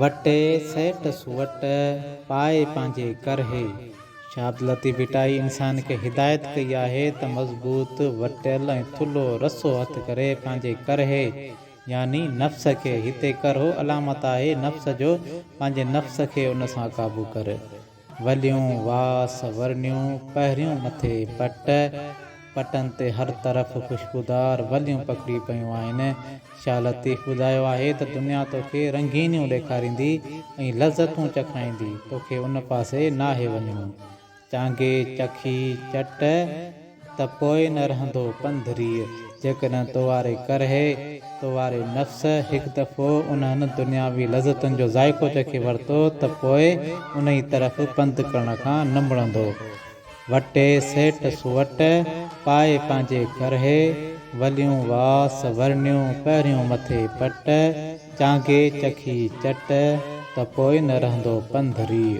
وٽي set sweet, پائي پنهنجي ڪرهي. شاهه عبداللطيف ڀٽائي انسان کي هدايت ڪئي آهي ته مضبوط، وٽيل ۽ ٿلهو رسو هٿ ڪري پنهنجي ڪرهي يعني نفس کي، هتي ڪرهو علامت آهي نفس جو، پنهنجي نفس کي ان سان قابو ڪر. وليون، واس، ورنيون، پهريون مٿي پٽ، پٽن تي هر طرف خوشبودار وليون پکڙي پيون آهن. شاهه لطيف ٻڌايو آهي ته دنيا توکي رنگينيون ڏيکاريندي ۽ لذتون چکائيندي، توکي ان پاسي ناهي وڃڻو. چانگي، چکي، چٽ ته پوء نه رهندو پنڌ ريء. جيڪڏهن تو واري ڪرهي، تو واري نفس هڪ دفعو انهن دنياوي لذتن جو ذائقو چکي ورتو ته پوء انهي طرف پنڌ ڪرڻ کان نه مڙندو. وٽي سيٽ سوئٽ، پائي پنهنجي ڪرهي، وليون واس، ورنيون پهريون مٿي پٽ، چانگي چکي چٽ، ته پوء نه رهندو پنڌ ريء.